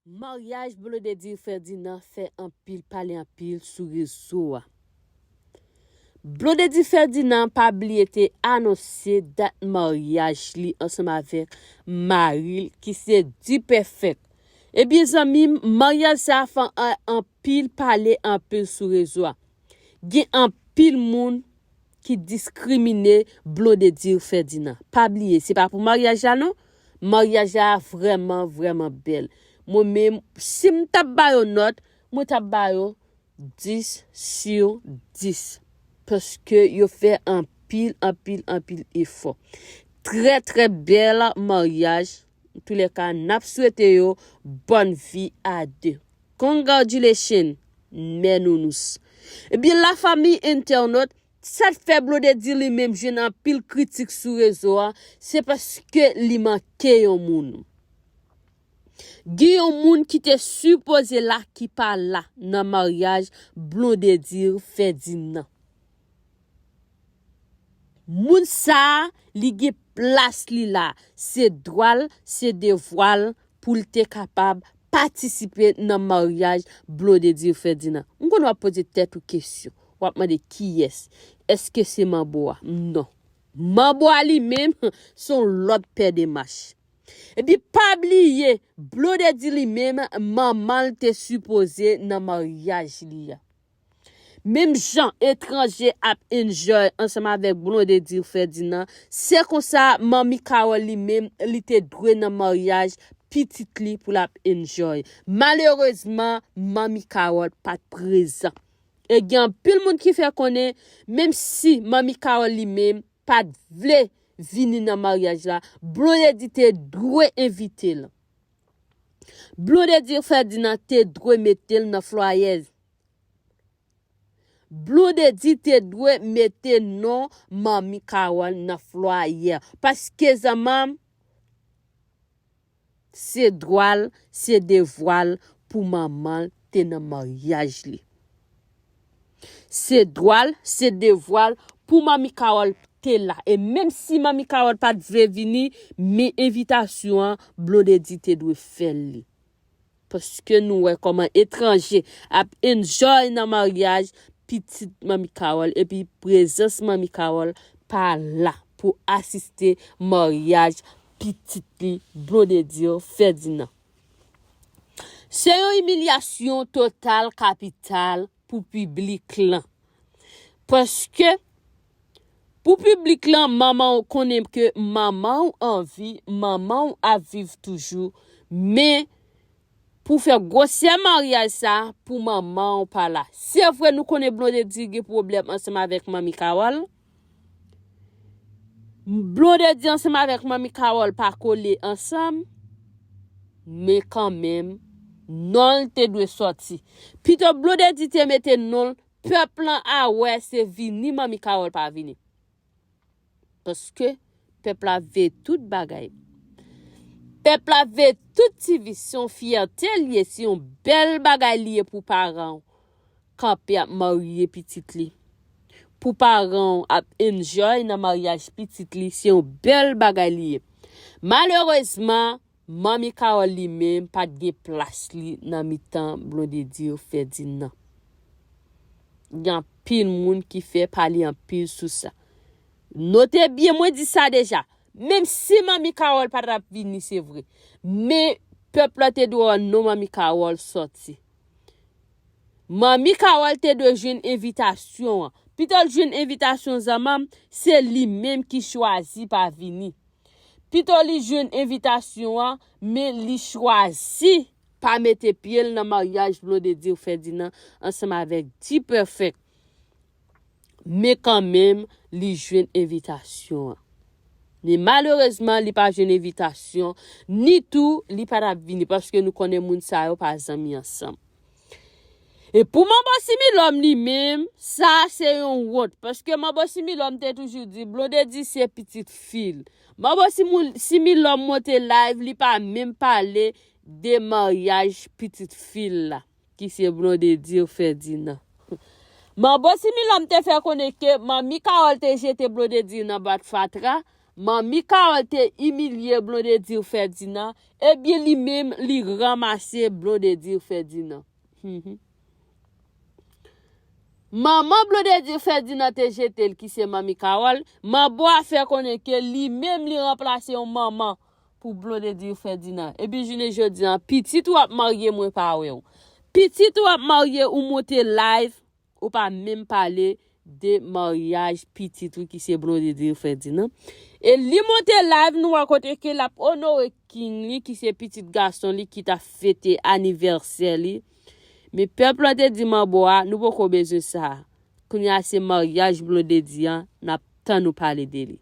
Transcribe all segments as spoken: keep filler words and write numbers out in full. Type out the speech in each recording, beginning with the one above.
Maryaj Blondedy Ferdinand fè anpil pale anpil sou rezo a. Blondedy Ferdinand pa bliye te anonse dat maryaj li ansanm avèk mari l ki se D-Perfect. Ebyen zanmi m, maryaj sa a fè an- anpil pale anpil sou rezo a. Gen anpil moun ki diskrimine Blondedy Ferdinand. Pa bliye, se pa pou maryaj la non. Maryaj la vrèman, vrèman bèl. Mwen menm, si m t ap ba yo nòt, mwen t ap ba yo dis sou dis. Paske yo fè anpil, anpil, anpil efò. Trè, trè bèl maryaj. Antoulèka, n ap swete yo bòn vi a de. Congratulations, mè nounous. Ebyen, lafanmi entènot, sa k fè Blondedy li menm jwenn anpil kritik sou rezo a, se paske li manke yon moun. Gen yon moun ki te sipoze la ki pa la nan maryaj Blondedy Ferdinand. Moun sa a, li gen plas li la. Se dwa l, se devwa l pou l te kapab patisipe nan maryaj Blondedy Ferdinand. M konn w ap poze tèt ou kesyon. W ap mande kiyès? Èske se manbo a? Non. Manbo a li menm, se yon lòt pè de mach. Epi pa bliye, Blondedy li menm, manman l te sipoze nan maryaj li a. Menm jan etranje ap enjoy ansanm avèk Blondedy Ferdinand, se konsa Manmi Carole li menm, li te dwe nan maryaj pitit li pou l ap enjoy. Malerezman, Manmi Carole pa t prezan. E gen anpil moun ki fè konnen, menm si Manmi Carole li menm pa t vle vini nan maryaj la, Blondedy te dwe envite l. Blondedy Ferdinand te dwe mete l nan flyers. Blondedy te dwe mete non Manmi Carole nan flyer. Paske zanmanm, se dwa l, se devwa l pou manman l te nan maryaj li. Se dwa l, se devwa l pou Manmi Carole te la. E menm si Manmi Carole pa t vle vini, men envitasyon an, Blondedy te dwe fè l li. Paske nou wè kòman etranje ap enjoy nan maryaj pitit Manmi Carole, epi prezans Manmi Carole pa la pou asiste maryaj pitit li Blondedy Ferdinand. Se yon imilyasyon total kapital pou piblik lan. Paske pou piblik lan, manman w konnen ke manman w an vi, manman w ap viv toujou, men pou fè gwosè maryaj sa pou manman w pa la. Se vre nou konnen Blondedy gen pwoblèm ansanm avèk Manmi Carole. Blondedy ansanm avèk Manmi Carole pa kole ansanm, men kanmenm, non l te dwe sòti. Pito Blondedy te mete non l, pèp lan a wè se vini Manmi Carole pa vini. Paske pèp la veye tout bagay. Pèp la veye tout ti vi, se yon fyète li ye, se yon bèl bagay li ye pou paran w kanpe ap marye pitit li. Pou paran w ap enjoy nan maryaj pitit li, se yon bèl bagay li ye. Malerezman, Manmi Carole li menm pa t gen plas li nan mitan Blondedy Ferdinand. Gen anpil moun ki fè pale anpil sou sa. Note byen, mwen di sa deja. Menm si Manmi Carole pa t ap vini, se vre. Men pèp la te dwe wè non Manmi Carole sòti. Manmi Carole te dwe jwenn envitasyon an. Pito l jwenn envitasyon zanmanm, se li menm ki chwazi pa vini. Pito li jwenn envitasyon an, men li chwazi pa mete pye l nan maryaj Blondedy Ferdinand ansanm avèk D-Perfect. Men kanmenm, li jwenn envitasyon an. Men malerezman, li pa jwenn envitasyon, ni tou, li pa t ap vini, paske nou konnen moun sa yo pa zanmi ansanm. E pou Manbo Similòm li menm, sa se yon wont, paske Manbo Similòm te toujou di Blondedy se pitit fi l. Manbo Simou- Similòm monte live, li pa menm pale de maryaj pitit fi l la, ki se Blondedy Ferdinand. Manbo Similòm te fè konnen ke Manmi Carole te jete Blondedy nan bwat fatra, Manmi Carole te imilye Blondedy Ferdinand, ebyen li menm li ranmase Blondedy Ferdinand. Mhm. Manman Blondedy Ferdinand te jete l, ki se Manmi Carole. Manbo a fè konnen ke li menm li ranplase yon manman pou Blondedy Ferdinand. Epi jounen jodi a, pitit ou ap marye, mwen pa wè w. Pitit ou ap marye, ou monte live, ou pa menm pale de maryaj pitit ou ki se Blondedy Ferdinand. E li monte live, nou wè kote ke l ap onore king li ki se pitit gason li ki t ap fete anivèsè li. Men pèp lan te di manbo a, nou poko bezwen sa. Kounye a se maryaj Blondedy an, n ap tann ou pale de li.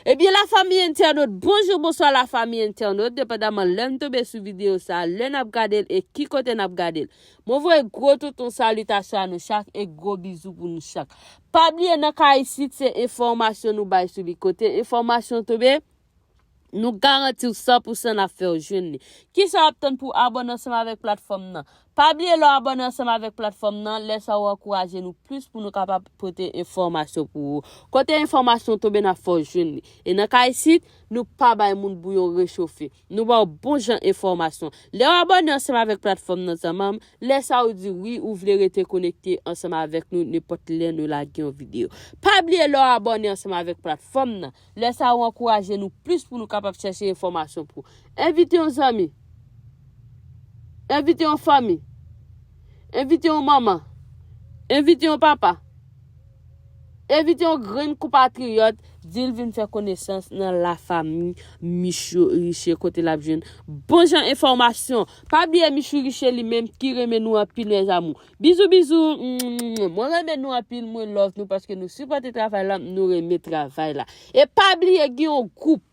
Ebyen, lafanmi entènot, bonjou, bonswa lafanmi entènot, depandaman lè n tonbe sou videyo sa, lè n ap gade l e ki kote n ap gade l. Mwen voye gwo touton salitasyon a nou chak e gwo bizou pou nou chak. Pa bliye nan kay isit se enfòmasyon nou bay sou li. Kote enfòmasyon tonbe, nou garanti w san pou san n ap fè w jwenn li. Kisa w ap tann pou abòne ansanm avèk platfòm nan? Pa bliye lè w abòne ansanm avèk platfòm nan, lè sa w ankouraje nou plis pou nou kapab pote enfòmasyon pou ou. Kote enfòmasyon tonbe, n ap fè w jwenn li. E nan kay isit, nou pa bay moun bouyon rechofe. Nou ba w bon jan enfòmasyon. Lè w abòne ansanm avèk platfòm nan, zanmanm, lè sa w di wi, ou vle rete konekte ansanm avèk nou nenpòt lè nou lage yon videyo. Pa bliye lè w abòne ansanm avèk platfòm nan, lè sa w ankouraje nou plis pou nou kapab chèche enfòmasyon pou ou. Envite yon zanmi. Envite yon fanmi. Envite yon manman. Envite yon papa. Envite yon grenn konpatriyòt, di l vin fè konesans nan lafanmi Michou Riche kote l ap jwenn bon jan enfòmasyon. Pa bliye Michou Riche li menm ki renmen nou anpil, mes amours. Bizou, bizou. Mm, mwen renmen nou anpil, mwen love nou paske nou sipòte travay la, nou renmen travay la. E pa bliye gen yon gwoup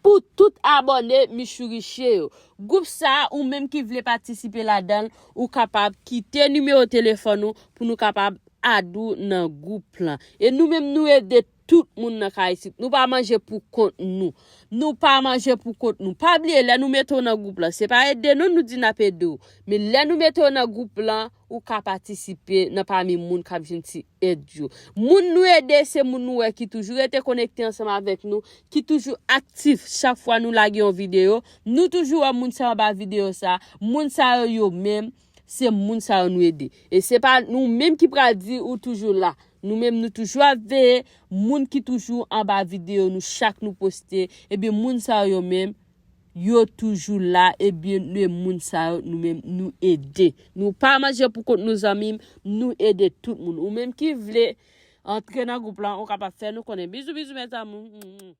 pou tout abòne Michou Riche yo. Gwoup sa, ou menm ki vle patisipe ladan l, ou kapab kite nimewo telefòn ou pou nou kapab add ou nan gwoup lan. E nou menm nou ede tout moun nan kay isit. Nou pa manje pou kont nou. Nou pa manje pou kont nou. Pa bliye, lè nou mete w nan gwoup lan, se pa ede nou, nou di n ap ede w. Men lè nou mete w nan gwoup lan, ou ka patisipe nan pami moun k ap jwenn ti èd yo. Moun nou ede, se moun nou wè ki toujou rete konekte ansanm avèk nou, ki toujou aktif chak fwa nou lage yon videyo. Nou toujou wè moun sa yo anba videyo sa. Moun sa yo, yo menm, se moun sa yo nou ede. E se pa nou menm ki pral di ou toujou la. Nou menm, nou toujou ap veye moun ki toujou anba videyo nou, chak nou poste. Ebyen, moun sa yo, yo menm, yo toujou la, ebyen, e moun sa yo, nou menm, nou ede. Nou pa manje pou kont nou, zanmi m, nou ede tout moun. Ou menm ki vle antre nan gwoup lan, ou kapab fè nou konnen. Bizou, bizou, mes amours.